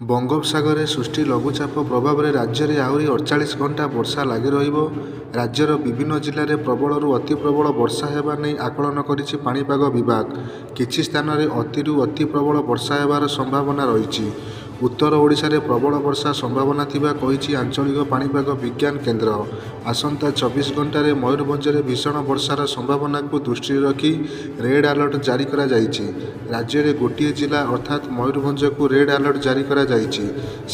ବଙ୍ଗୋପସାଗରରେ ସୃଷ୍ଟି ଲଘୁଚାପ ପ୍ରଭାବରେ ରାଜ୍ୟରେ ଆହୁରି 48 ଘଣ୍ଟା ବର୍ଷା ଲାଗି ରହିବ। ରାଜ୍ୟର ବିଭିନ୍ନ ଜିଲ୍ଲାରେ ପ୍ରବଳରୁ ଅତି ପ୍ରବଳ ବର୍ଷା ହେବା ନେଇ ଆକଳନ କରିଛି ପାଣିପାଗ ବିଭାଗ। କିଛି ସ୍ଥାନରେ ଅତିରୁ ଅତି ପ୍ରବଳ ବର୍ଷା ହେବାର ସମ୍ଭାବନା ରହିଛି। ଉତ୍ତର ଓଡ଼ିଶାରେ ପ୍ରବଳ ବର୍ଷା ସମ୍ଭାବନା ଥିବା କହିଛି ଆଞ୍ଚଳିକ ପାଣିପାଗ ବିଜ୍ଞାନ କେନ୍ଦ୍ର। ଆସନ୍ତା 24 ଘଣ୍ଟାରେ ମୟୂରଭଞ୍ଜରେ ଭୀଷଣ ବର୍ଷାର ସମ୍ଭାବନାକୁ ଦୃଷ୍ଟିରେ ରଖି ରେଡ୍ ଆଲର୍ଟ ଜାରି କରାଯାଇଛି। ରାଜ୍ୟରେ ଗୋଟିଏ ଜିଲ୍ଲା ଅର୍ଥାତ୍ ମୟୂରଭଞ୍ଜକୁ ରେଡ୍ ଆଲର୍ଟ ଜାରି କରାଯାଇଛି।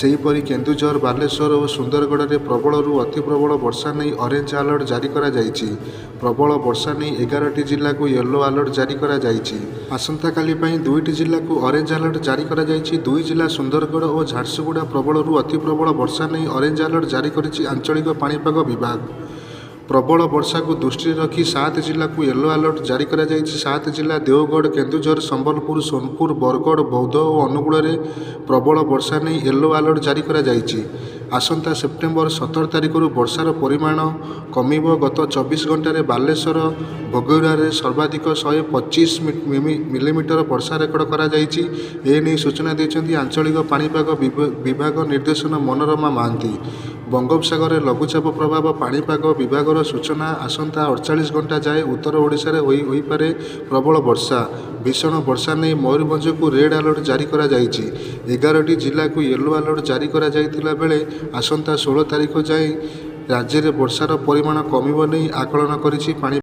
ସେହିପରି କେନ୍ଦୁଝର, ବାଲେଶ୍ୱର ଓ ସୁନ୍ଦରଗଡ଼ରେ ପ୍ରବଳରୁ ଅତି ପ୍ରବଳ ବର୍ଷା ନେଇ ଅରେଞ୍ଜ ଆଲର୍ଟ ଜାରି କରାଯାଇଛି। ପ୍ରବଳ ବର୍ଷା ନେଇ 11ଟି ଜିଲ୍ଲାକୁ ୟେଲୋ ଆଲର୍ଟ ଜାରି କରାଯାଇଛି। ଆସନ୍ତାକାଲି ପାଇଁ 2ଟି ଜିଲ୍ଲାକୁ ଅରେଞ୍ଜ ଆଲର୍ଟ ଜାରି କରାଯାଇଛି। ଦୁଇ ଜିଲ୍ଲା ସୁନ୍ଦରଗଡ଼ ଓ ଝାରସୁଗୁଡ଼ା ପ୍ରବଳରୁ ଅତି ପ୍ରବଳ ବର୍ଷା ନେଇ ଅରେଞ୍ଜ ଆଲର୍ଟ ଜାରି କରିଛି ଆଞ୍ଚଳିକ ପାଣିପାଗ ବିଭାଗ। ପ୍ରବଳ ବର୍ଷାକୁ ଦୃଷ୍ଟିରେ ରଖି 7 ଜିଲ୍ଲାକୁ ୟେଲୋ ଆଲର୍ଟ ଜାରି କରାଯାଇଛି। 7 ଜିଲ୍ଲା ଦେଓଗଡ଼, କେନ୍ଦୁଝର, ସମ୍ବଲପୁର, ସୋନପୁର, ବରଗଡ଼, ବୌଦ୍ଧ ଓ ଅନୁଗୁଳରେ ପ୍ରବଳ ବର୍ଷା ନେଇ ୟେଲୋ ଆଲର୍ଟ ଜାରି କରାଯାଇଛି। ଆସନ୍ତା ସେପ୍ଟେମ୍ବର 17 ତାରିଖରୁ ବର୍ଷାର ପରିମାଣ କମିବ। ଗତ 24 ଘଣ୍ଟାରେ ବାଲେଶ୍ୱର ଭୋଗରାରେ ସର୍ବାଧିକ 125 ମିଲିମିଟର ବର୍ଷା ରେକର୍ଡ କରାଯାଇଛି। ଏନେଇ ସୂଚନା ଦେଇଛନ୍ତି ଆଞ୍ଚଳିକ ପାଣିପାଗ ବିଭାଗ ନିର୍ଦ୍ଦେଶକ ମନୋରମା ମହାନ୍ତି। ବଙ୍ଗୋପସାଗରରେ ଲଘୁଚାପ ପ୍ରଭାବ ପାଣିପାଗ ବିଭାଗର ସୂଚନା ଆସନ୍ତା 48 ଘଣ୍ଟା ଯାଏ ଉତ୍ତର ଓଡ଼ିଶାରେ ହୋଇପାରେ ପ୍ରବଳ ବର୍ଷା। ଭୀଷଣ ବର୍ଷା ନେଇ ମୟୂରଭଞ୍ଜକୁ ରେଡ୍ ଆଲର୍ଟ ଜାରି କରାଯାଇଛି। 11ଟି ଜିଲ୍ଲାକୁ ୟେଲୋ ଆଲର୍ଟ ଜାରି କରାଯାଇଥିଲା ବେଳେ ଆସନ୍ତା 16 ତାରିଖ ଯାଏ ରାଜ୍ୟରେ ବର୍ଷାର ପରିମାଣ କମିବ ନେଇ ଆକଳନ କରିଛି ପାଣି।